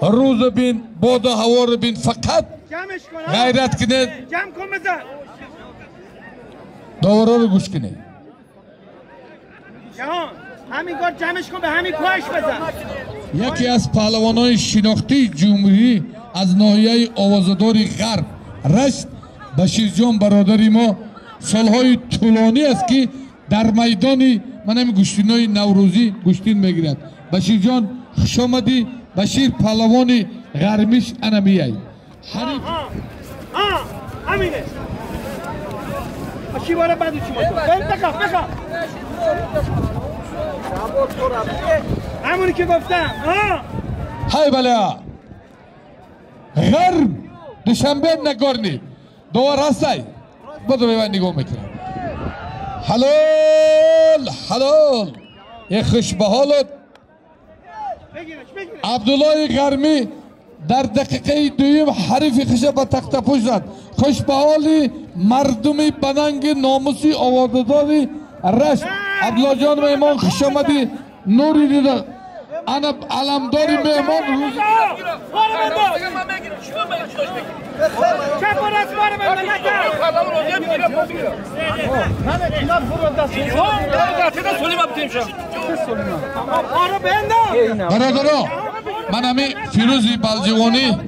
روز بین باد و هوا رو بین فقط غیرت کنه داورا رو گوش کنه. همین کار جمعش کن به همین پاش بزن. یکی از پهلوانای شناختی جمهوری از ناحیه آوازدار غرب رشت بشیر جان برادری ما سالهای طولانی است که در میدان من هم گشتینای نوروزی گشتین میگیرد. بشیر جان خوش آمدی. بشیر پهلوان غرمیش انا میای. حریف همینه. چی باره بعدو چی باره؟ بخواه بخواه. همونی که گفتم. های بله غرب دوشنبه نگارنی دوار هستای بدو میوان نگاه میکنم. حلال حلال یه خوش به حالت. عبدالله غرمی در دقیقه دویم حریف خوش به تخت پوش زد. خوش به حال مردمی بننگ ناموسی آوازداری رشت. عبدالله جان مهمان خوش آمدی. نوری دیده انا علمداری مهمان روز برادرها من همی فیروزی بلجوانی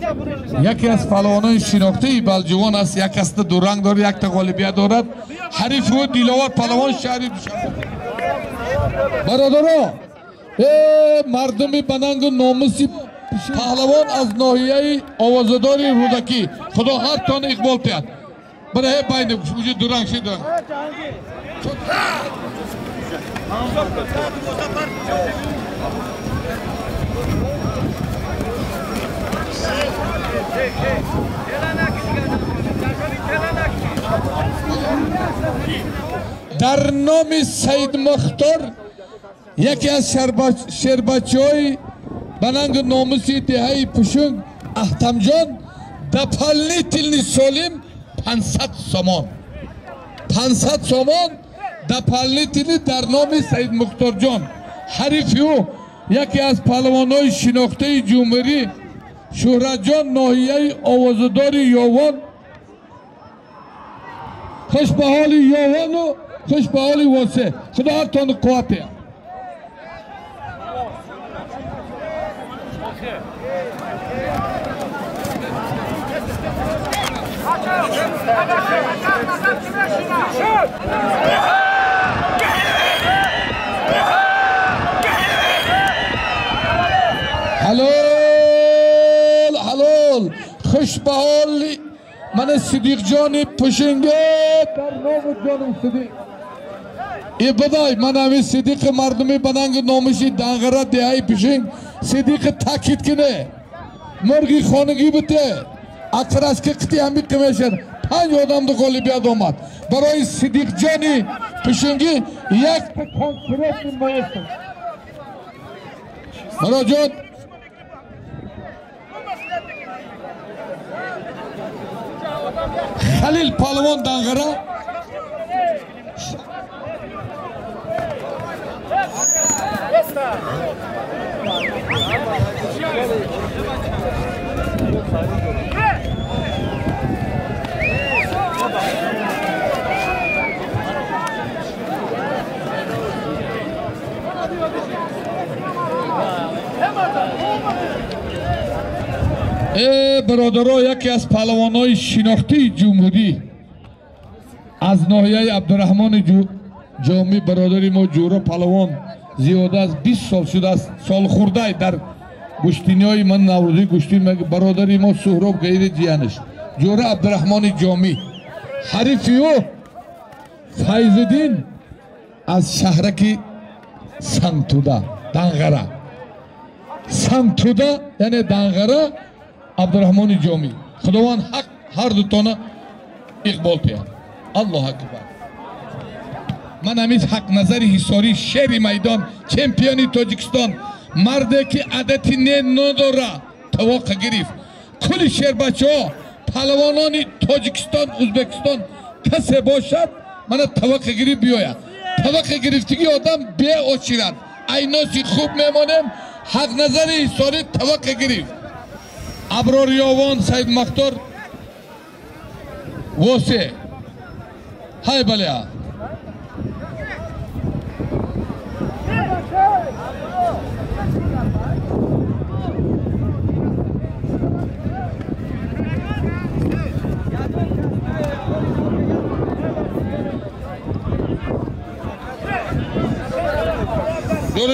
یکی از پهلوانان شناخته بلجوان است. یک است دو رنگ دارد، یک تا غالبیت دارد. حریف او دیلاور پهلوان شهری دوشنبه. برادرها مردمی بننگ و ناموسی پهلوان از ناحیه آوازدار رودکی خدا هر تان اقبال تید. برای باید وجود دو رنگ شد. در نام سید مختار یکی از شربچهای بننگ ناموسی دهه پشنگ احتمجان دپالنیتلنی سالم 500 سامان 500 سامان دپالنیتلی در نام سید مختار جان. حریف او یکی از پهلوانای شناخته جمهوری شهرت جان ناحیه آوازدار یاوان. خوش به حال یاوان و خوش به حال واسه. خدا هر تان قوت. حلال حلال خوش به حال من صدیق جان پشنگه در نام جانم صدیق ای بدای من همی صدیق مردمی بننگ نامشی دنگره دهی پشنگ صدیق تاکید کنه مرغی خانگی بته اکرش که قطعی همی قمیشن 5 آدم دو غالبیت آمد برای صدیق جانی پشنگی یک کنفرانس مایستم مراجعات خلیل پهلوان دنگره برادرها یکی از پهلوانای شناختی جمهوری از ناحیه عبدالرحمن جامی برادری ما جورا پهلوان زیاده از 20 سال شده است سال خورده در گشتینی من نوروزی گشتین برادری ما سهراب غیر جیانش جورا عبدالرحمن جامی. حریف او فیض‌الدین از شهرک سنتوده دنغره سنتوده یعنی دنغره عبدالرحمن جامی. خداوند حق هر دو تانه اقبال تید. الله اکبر. من همیز حق نظر حصاری شیر میدان چمپیونی تاجیکستان مرده که عادتی نه نداره تواق گرفت. کل شیر بچه ها پهلوانان تاجیکستان ازبکستان کسی باشد من تواق گرفت بیاید. تواق گرفتگی آدم بی آشیرد. ایناسی خوب میمانم. حق نظر حصاری تواق گرفت. Аброр Ёвон Саид Мухтор Восе ҳай бале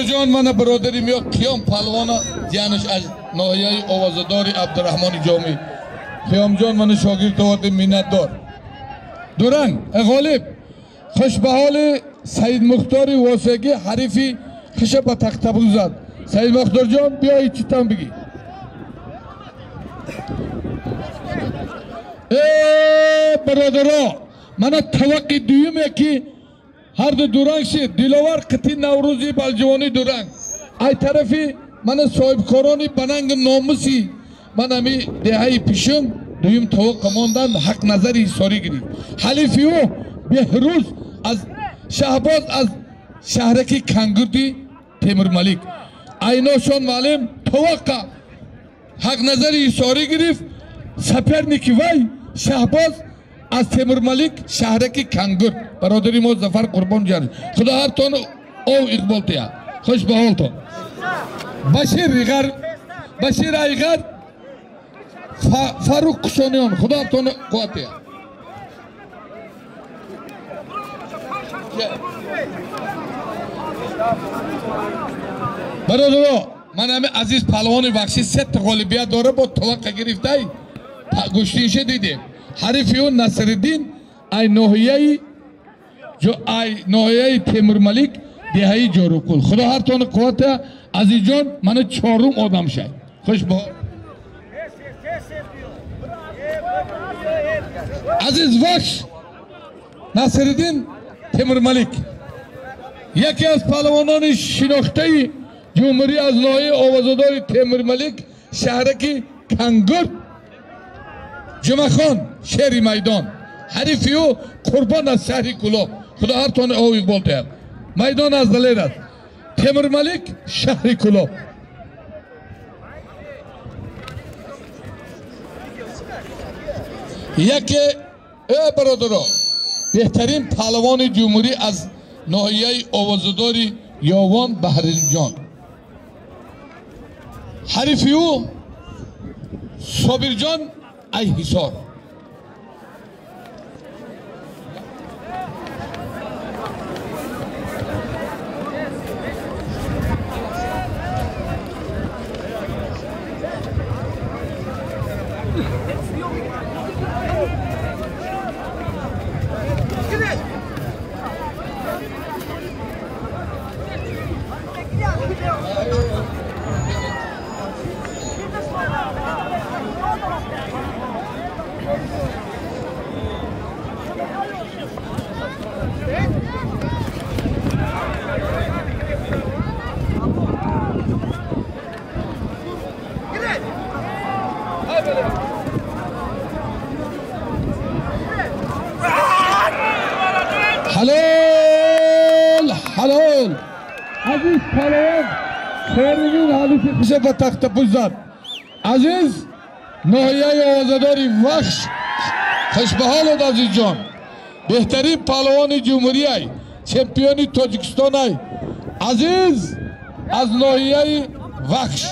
Ҷон мана бародари миё Қиём палвона ҷанаш аз ноҳияи овозадори Абдураҳмони Ҷомӣ. Қиёмҷон мана шогирд оварди миннатдор. Дуранг ғолиб хушбаҳоли Саид Мухтори Восегӣ ҳарифи хиша ба тахтабуз зад. Саид Мухторҷон биё ҳечитан бигӣ. Э бародаро мана таваққи дуюме ки ҳар ду дуранг шид. Диловар қити Наврӯзи Балҷувонӣ дуранг. Ай тарафи мана соҳибкорони бананги номуси ман ами деҳаи Пишум дуюм таваққа мондан ҳақ назари ҳисорӣ гирифт. Ҳалифи ӯ Беҳрӯз аз Шаҳбоз аз шаҳраки Кангурди Темурмалик. Айношон маълим таваққа ҳақ назари ҳисорӣ гирифт. Соперники вай Шаҳбоз аз Темурмалик шаҳраки Кангурд. Бародари мо Зафар Қурбон ҷан. Худо ҳартон ов иқбол тия. Хуш ба ҳолтон. Башир Иғар, Башир Айғар, Фаруқ Кушониён. Худо ҳартон қувват тия. Бародаро, ман ҳами азиз палвони вахшӣ сета ғолибият дора бо таваққа гирифтай гӯштинша дидем. Ҳарифи ӯ Насриддин ай ноҳияи Темурмалик деҳаи Ҷорукул. Худо ҳартон қувват тия. Азизҷон мана чорум одам шай. Хуш ба Азиз Вахш Насриддин Темурмалик яке аз палвонони шинохтаи ҷумҳурӣ аз ноҳияи овозадори Темурмалик шаҳраки Кангурд. Ҷумъахон шери майдон. Ҳарифи ӯ Қурбон аз шаҳри Кулоб. Худо ҳартон ов иқбол диҳад. Майдон аз далер аст. Темурмалик шаҳри Кулоб. Яке бародаро беҳтарин паҳлавони ҷумҳурӣ аз ноҳияи овозадори Ёвон Баҳринҷон. Ҳарифи ӯ Собирҷон ай Ҳисор. حلال حلال عزیز پهلوان خیرین حلیفی خوشه به تخت پوش زد. عزیز ناحیه آوازداری وخش خوش به حالت عزیز جان. بهترین پهلوان جمهوری ای چمپیونی تاجیکستان ای عزیز از ناحیه وخش.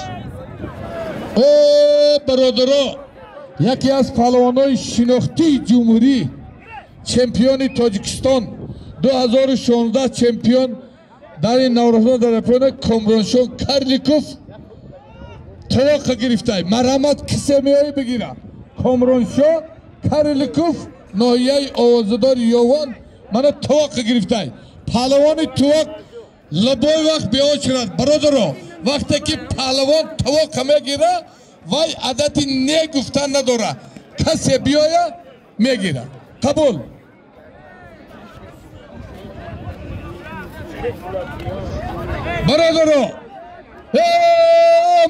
او برادرا یکی از پهلوانای شناختی جمهوری چمپیونی تاجیکستان 2016 چمپیون در این نورستان در پایان کامرانشون کرلیکوف توقع گرفته. مرحمت کسی میایی بگیره. کامرانشون کرلیکوف ناحیه آوازدار یوان من توقع گرفته. پهلوان توقع لبای وقت بیان شد. برادرها وقتی که پهلوان توقع میگیره وای عادتی نه گفتن نداره. کسی بیایه میگیره. قبول. برادرها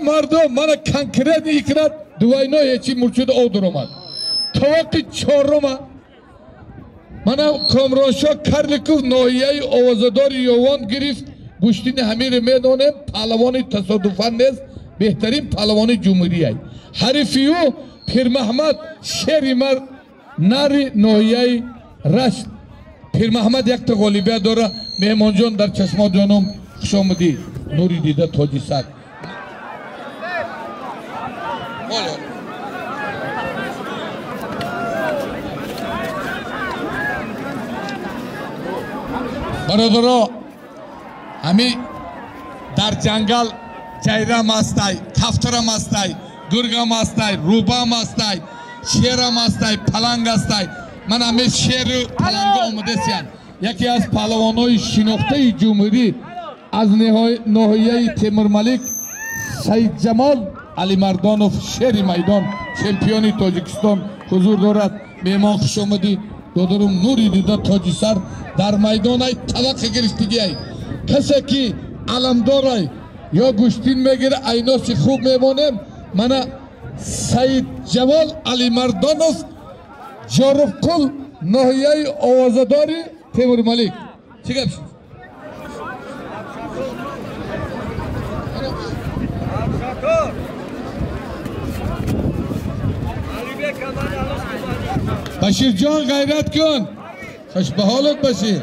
مردم من کنکرت ایکرد دواینا هیچی مرچود آو در اومد. توقع چهارم من کامرانشاه کرلیکوف ناحیه آوازدار یوان گرفت. گوشتین همین میدانم پهلوان تصادفا نیست. беҳтарин паҳлавони ҷумҳурияй. Ҳарифи ӯ Пирмаҳмад шери нари ноҳияи Рашт. Пирмаҳмад якта ғолибият дора. Меҳмонҷон, дар чашмот ҷоном хуш омадӣ. Нури дида, тоҷи сар. Бародаро, ҳами дар ҷангал ҷайрам ҳастай, кафтарам ҳастай, гургам ҳастай, рӯбам ҳастай, шерам ҳастай, паланг ҳастай. Ман ҳами шеру паланга омадасиян. Яке аз паҳлавонҳои шинохтаи ҷумҳурӣ аз ноҳияи Темурмалик Саидҷамол Алимардонов, шери майдон, чемпиони Тоҷикистон ҳузур дорад. Меҳмон, хуш омадӣ. Додарум, нури дида, тоҷи сар, дар майдонай таваққа гирифтигиай. Касе ки аламдорай ё гӯштин мегира, айноси хуб мемонем. Мана Саидҷамол Алимардонов, Ҷорубқул, ноҳияи овозадори Темурмалик. Чӣ гап шуд? Баширҷон, ғайрат кун. Хуш ба ҳолат, Башир.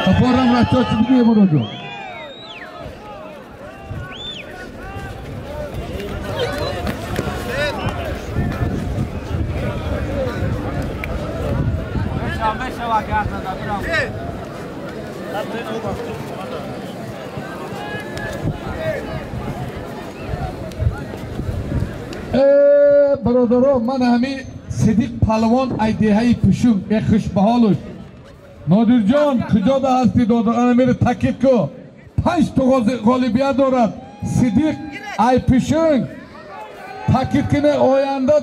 Капорам рачо чӣ бигӯе, муроҷон? Бародаро, ман ҳами Сидиқ палвон айдеҳаи пушум бехушбаҳолуш. Нодирҷон, куҷода ҳастӣ, додар? Ана мера такид ку. 5 то ғолибият дорад Сидиқ ай пушунг. Такид кина, оянда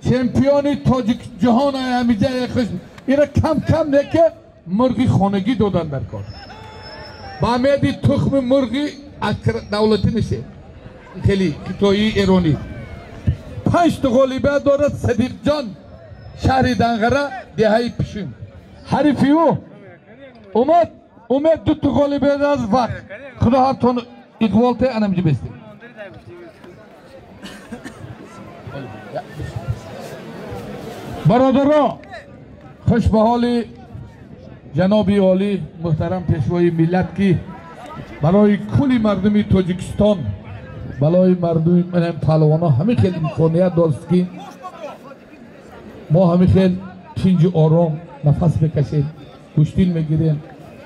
чемпиони тоҷик ҷаҳон ай ҳамиҷа хуш. Ира кам кам неке мурғи хонагӣ додан дар кор. Ба меди тухми мурғи давлатӣ неше. Хеле хитоӣ, эронӣ. 5 то ғолибият дорад Садиқҷон, шаҳри Данғара, деҳаи Пишун. Ҳарифи ӯ Умед, Умед 2 то ғолибият аз вақт. Худо ҳартон иқбол те, анамҷи бестем. Бародаро, хуш ба ҳоли ҷаноби олӣ муҳтарам пешвои миллат, ки барои кулли мардуми Тоҷикистон, балои мардуми паҳлавонҳо ҳамин хел имконият дошт, ки мо ҳамин хел тинҷу ором нафас мекашем, гӯштин мегирем,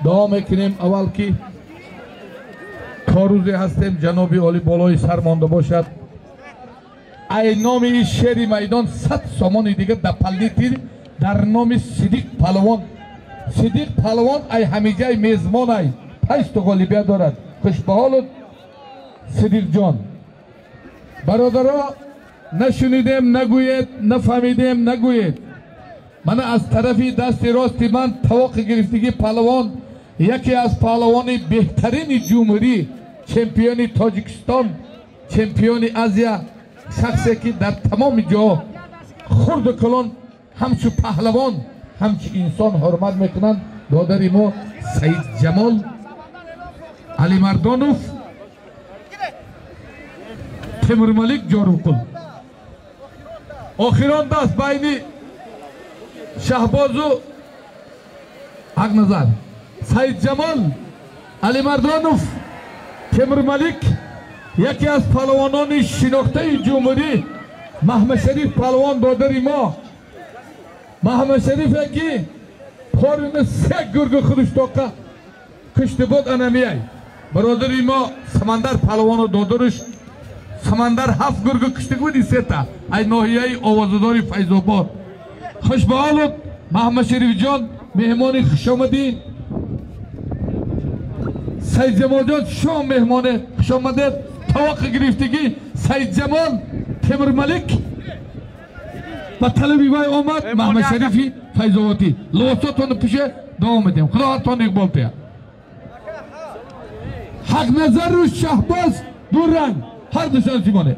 дуо мекунем. Аввал ки то рӯзе ҳастем, ҷаноби олӣ болои сар монда бошад. Ай номи ин шери майдон 100 сомони дигар дополнител дар номи Сидиқ палвон. Сидиқ палвон ай ҳамиҷаи мезмон ай 5 то ғолибият дорад. Хушбаҳолу Сидиқҷон. Бародаро, нашунидем нагӯед, нафаҳмидем нагӯед. Мана аз тарафи дасти рости ман тавоқи гирифтагӣ палвон, яке аз палвони беҳтарини ҷумҳурӣ, чемпиони Тоҷикистон, чемпиони Азия, шахсе ки дар тамоми ҷо хурду калон ҳамчу паҳлавон, ҳамчу инсон ҳурмат мекунанд, додари мо Саидҷамол Алимардонов, Темурмалик, Ҷорубқул. Охирон даст байни Шаҳбозу Ҳақназар. Саидҷамол Алимардонов, Темурмалик, яке аз палвонони шинохтаи ҷумҳурӣ, Маҳмадшариф палвон, додари мо. Маҳмадшарифе ки порини се гургу худуштоқа кушти буд, анамияй. Бародари мо Самандар палвону додаруш Самандар 7 гургу кушти буди, сета ай ноҳияи овозадори Файзобод. Хуш ба ҳолут, Маҳмадшарифҷон, меҳмони хушомадӣ. Саидҷамолҷон, шумо меҳмоне хушомадед. Тавоқи гирифтагӣ Саидҷамол Темурмалик ба талаби вай омад Маҳмадшарифи Файзободӣ. Либосотонро пӯше, давом медиҳем. Худо ҳартон иқбол диҳад. Ҳақназару Шаҳбоз ду ранг, ҳар душон симоне.